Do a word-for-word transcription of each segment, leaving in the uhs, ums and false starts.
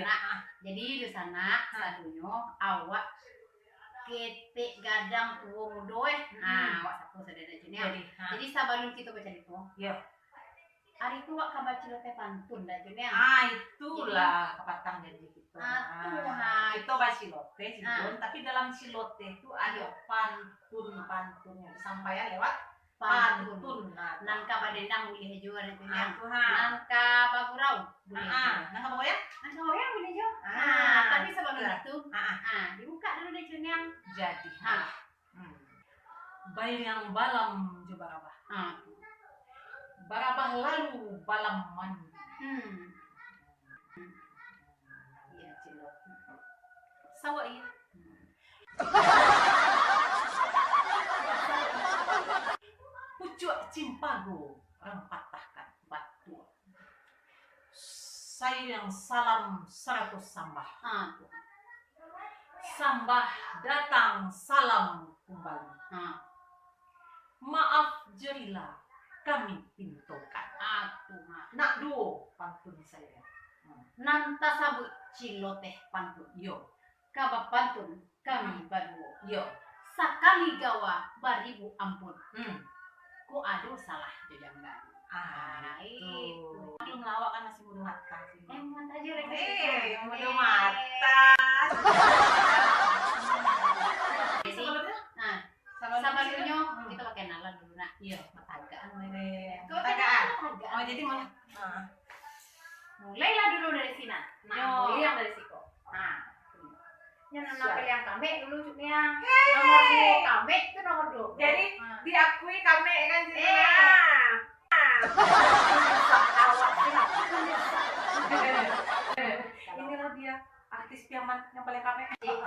Nah, jadi dunsanak, sadonyo awak ketek gadang tuo mudo, eh. Ha, awak sapo sadonyo, Cuniang. Jadi, ha. Jadi, sabalun kito bacarito, yo. Ari tu awak ka baciloteh pantun dah, Cuniang. Ah, itulah kapatang janji kito. Ah, tu, ha. Kito baciloteh, Cindun, tapi dalam ciloteh tu ado pantun-pantun yang disampaikan lewat pantun. Pantun, nah, tu. Nan ka badendang buliah juo, Cuniang. Ah, tu, ha. Nan ka bagurau buliah juo. Nan ka bagoyang? Nan ka bagoyang buliah juo. Ah, tapi sabalun itu, ah, dibuka dulu deh, Cuniang. Jadi, ha. Hmm. Bairiang balam jo barabah. Ah. Barabah lalu balam mandi. Hmm. Iya, cilok. Sawak iya. Pucuak cimpago rang patahkan batuak. Sairiang salam sarato sambah. Ha, tu. Sambah datang salam kumbali. Ha. Maaf jo rila kami pintokan. Ha, tu, ha. Nak duo pantun sajo. Hmm. Nan tasabuik ciloteh pantun. Yo. Ka bapantun kami baduo. Yo. Sakali gawa baribu ampun. Hmm. Kok ado salah jo jangga. Ah, itu. Maklumlah, awak kan masih mudo mata sih. Eh, mata aja, Rek. Eh, mudo mata. Jadi, nah, sabalunyo, hmm, kito pakai kenalan dulu, nak. Iyo. Matagaan, eh. Matagaan. Oh, jadi malah, ah. Mulailah dulu dari siko. Nah, mulai yang dari siko. Nah. Nyo, nan paliang kamek dulu, Cuniang. Hei. Nomor duo kamek tu nomor duo. Jadi, diakui kamek kan, Cuniang? Eh. Awak ni lah. Inilah dia, artis Piaman yang paling kamek. Iya.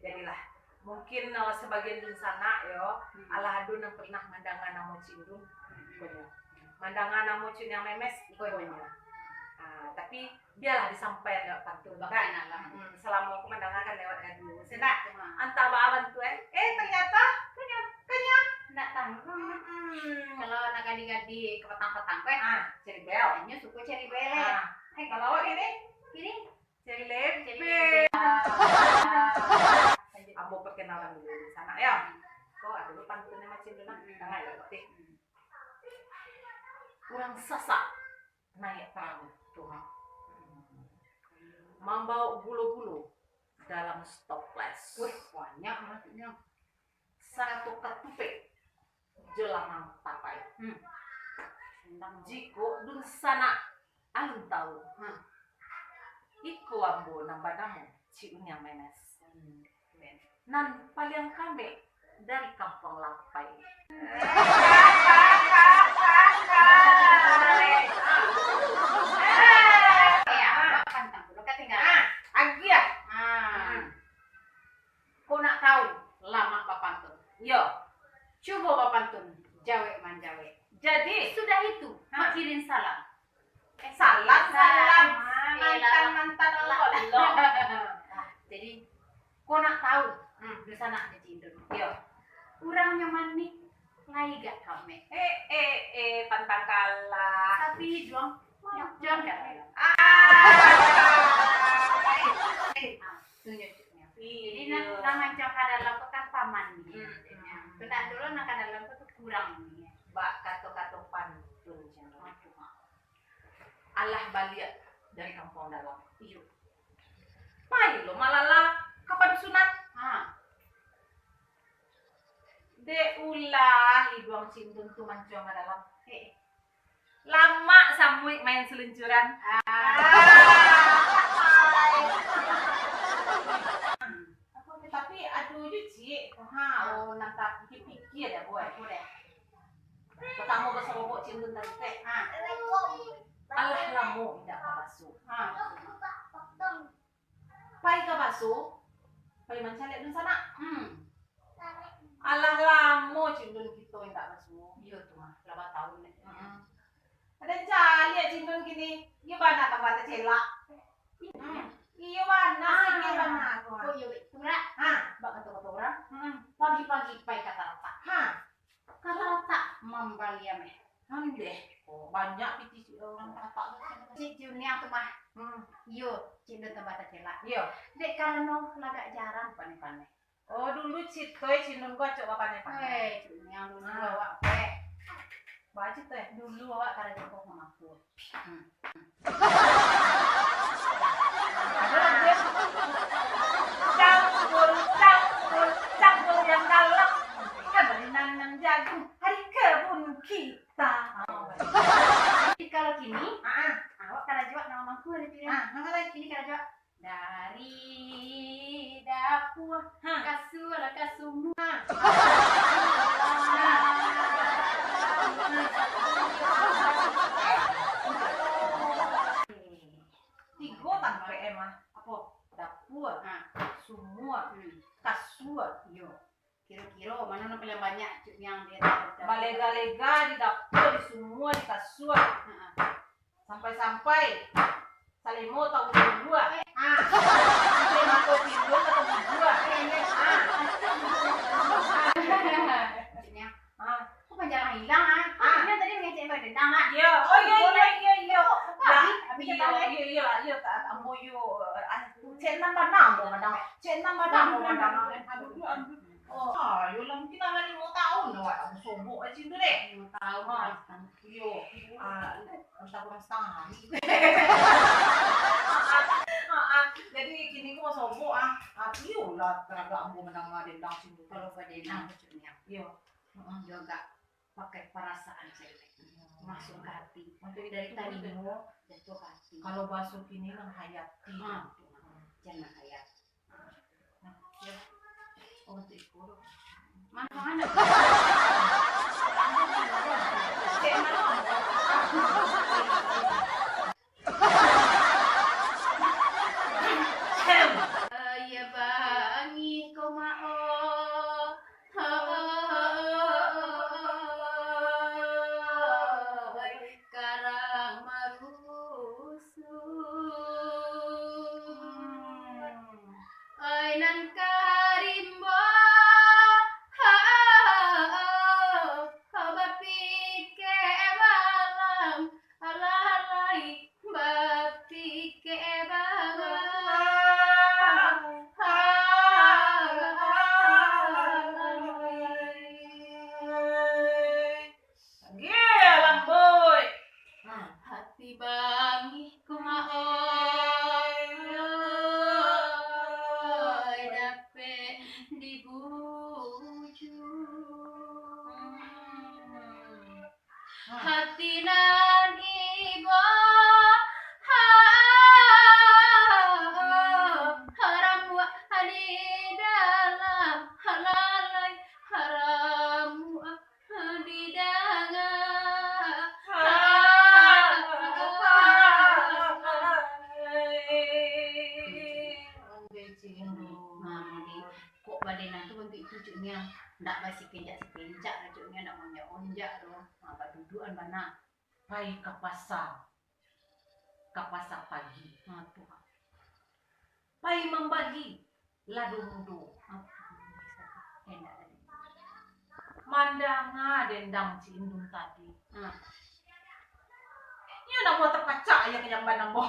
Jadilah. Mungkin, eh, sabagian dunsanak yo, hmm, alah ado nan pernah mandanga namo Cindun, hmm, ikonyo. Mandanga namo Cuniang Memes, ikonyo. Ah, tapi bialah disampaian lewat pantun, kan? Bakanan lah. Hmm, salamo aku mandanga kan lewat radio. Sendak. Cuma. Antah baa bantu, eh. Eh, ternyata, ternyata, ternyata. Ndak tahu. Hmm. Kalau nak gadi-gadi ka patang-patang, eh. Ah, Cherry Bell. Inyo suko Cherry Bell, eh. Ah. Eh, kalau awak ini? Ini? Cherry Lebe. Cherry Lebe. Ambo perkenalkan dulu di sana, ya. Kok ada lu pantun macam tu, nah? Hmm. Tangah ya, berarti. Urang Sasak naik perahu tu, ha. Mambawa gulo-gulo dalam toples. Wih, banyak maksudnya. Sarato katupek jo lamang tapai. Hmm. Jikok dunsanak alun tahu, hmm, iko ambo nan banamo Cik Uniang Memes. Hmm. Nan paliang kamek dari Kampuang Lampai. Eh, awak pantang dulu, katinggalan. Ah, agiah. Ah. Hmm. Kok nak tahu, lamak bapantun. Yo. Cubo bapantun, jawek manjawek. Jadi. Sudah itu, ha, makirin salam. Eh, salam, salam. Salam. Eh, mantan, mantan Allah. Jadi, kok nak tahu, hmm, dunsanak di Cindun. Yo. Urangnyo manih, lai gak kamek. Eh, eh, eh, pantang kalah. Tapi juang, juang gak. Ah. Eh, eh. Ah, tu nyo. Jadi, nan, nan mancuang ka dalam tu kan paman ni. Hmm. Tu nak dulu nan ka dalam tu, tu kurang ni. Bak kato-kato pantun, Cindun. Aduh. Alah baliak dari kampuang dalam. Iyo. Pai lo malala ka padusunan. Ha. Dek ulah iduang Cindun tu mancuang ka dalam. Heh. Lamak samuik main seluncuran. Ah. Tapi ado ju, Cik. Ha, oh, nan tapikia-pikia dah, boy. Apo deh? Patamo basorobok Cindun tadi teh. Ha. Alah lamo indak babaso. Ha. Pai ka baso, pai mancaliak dunsanak. Hmm. Alah lamo Cindun kito indak baso. Iyo tu mah, lah batahun dek. Heeh. Aden caliak Cindun kini, iyo bana tambah tacelak. Hmm. Iyo bana, ah, singkeh bana tu mah. Kok iyo batua, Rak? Ha. Bak kato-kato urang, hmm, pagi-pagi pai ka Taratak. Ha. Ka Taratak mambali ameh. Andeh, oh, banyak pitih urang Taratak tu. Cik, Mah. Hmm. Iyo, Cik Indun tambah tacelak. Iyo. Dek karano lagak jarang paneh-paneh. Oh, dulu cito e Cik Indun ko acok bapaneh-paneh. Hei, Cik Niang dulu Ah. awak pek. Ba cito e? Dulu awak karajo ko mamaku. Hmm. Ada lagi. Campur, campur, campur yang dalam. Ikan berinan yang jagung. Hari kebun kita. Oh. Jadi kalau kini, Ah, ah. awak karajo awak nama mangku hari tu. Ah, nama lagi? Kini karajo awak dari dapur Ha. kasur ka sumua. Ha. Tigo tampek, eh, mah. Apo? Dapur, Ha. sumua, Hmm. kasur. Iyo. Kiro-kiro, mano nan paliang banyak, Cik Niang, di ateh dapur? Balega-lega di dapur, di sumua, di kasur. Ha. Sampai-sampai salemo tau bubuak. Ah. Sampai mato timbun atau bubuak. Ah. Cik Niang. Ah. Kok panjalan hilang, ah? Ah. Cik Niang tadi mangecek dendang, ah? Iyo. Oh, iyo, iyo, iyo, iyo. Kok, kok Lah, abih, abih iyo, kata, eh? iyo, iyo lah, iyo, tak, ambo iyo, ah, cek nan bana ambo mandang. Cek nan bana ambo mandang. Aduh, aduh. Oh, ah, yo lah, mungkin lah limo taun awak tak basobok macam tu deh. Limo taun, Ah. kurang setengah. Iyo, ah, entah kurang setengah hari. Ah, ah, jadi kini ko basobok, ah. Ah, iyo lah, taragak ambo mandanga dendang macam tu. Kalau badendang Ah. macam ni, ah. Iyo. Mm-mm. Yo agak pakai parasaan cewek. Masuk ka hati. Dari talingo, jatuh ka hati. Kalau bahaso kini, manghayati. Ha, tu. Jan manghayati. Nah, ya. Oh, tu iko tu. Mano, mano? Cek mano? Aia bangih ko, Mak, oh. Oi, karang marusun. Oi, nan ka rimbo. Bapikek balam. Alalai bapikek balam. Gila, boy. Hati bangih ko, Mak, oi. Dapek dibujung. Hati nan ibo, ha, ramuak di dalam, lalai ramuak di danga. Kok badan tu bantuak itu, Cuk Niang? Ndak basikencak-sikencak lah, Cuk Niang, ndak onjak-onjak tu. Ha, badudukan bana. Pai ka pasa, ka pasa pagi. Ha, tu. Pai mambali lado mudo. Ha, tu. Mandanga dendang Cik Indun tadi. Ha. Iyo, namo tapacak aia ka jamban ambo.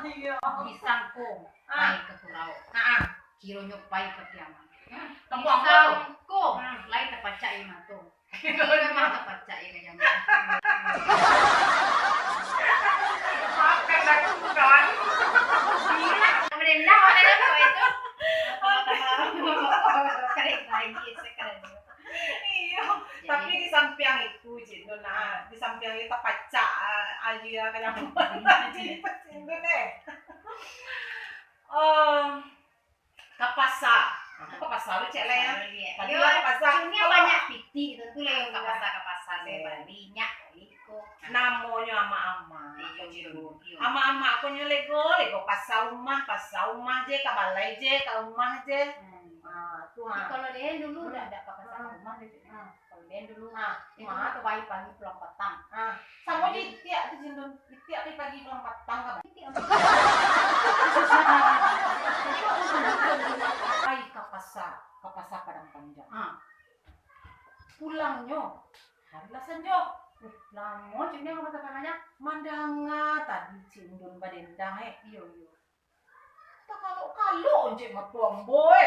Iyo. Disangko pai ka kurau. Ha. Kironyo pai ka kiamat. Disangko lai tapacak aia mato. Memang tak pacak ya, kajam. Maafkan aku, kawan. Gila, merendam, makanya kau itu. Pertama, keren lagi, sekarang. Iyo, tapi di sampiang itu, Cik Nun, ah, di sampiang itu pacak, ah, aja kajam. Jadi, Cik Nun, eh. Oh, Ka pasa. Ka pasa lu, cek lah, ya. Tapi lah ka pasa. Kalau banyak pitih, tentu lah ka pasa, ka pasa, saya bali, nyak, iko. Namonyo amak-amak. Iyo, iyo. Amak-amak ko nyo lego, lego pasa umah, pasa umah je, ka balai je, ka umah je. Hmm. Ah, tu, ha. Kalau dia dulu dah, dah ka pasa ka umah dia. Hmm. Kalau den dulu, ha, itu mah tu pagi-pagi pulang patang. Ha, samo jo itiak tu, Cik Indun. Itiak pagi-pagi pulang patang ka. Pai ka pasa. ka Pasa Padang Panjang. Ha. Pulangnyo hari lah sanjo. Uh, lamo Cik Niang ka Pasa Padang Panjang. Mandanga tadi Cik Indun badendang, eh. Iyo, iyo. Takalok-kalok Cik matuang boy.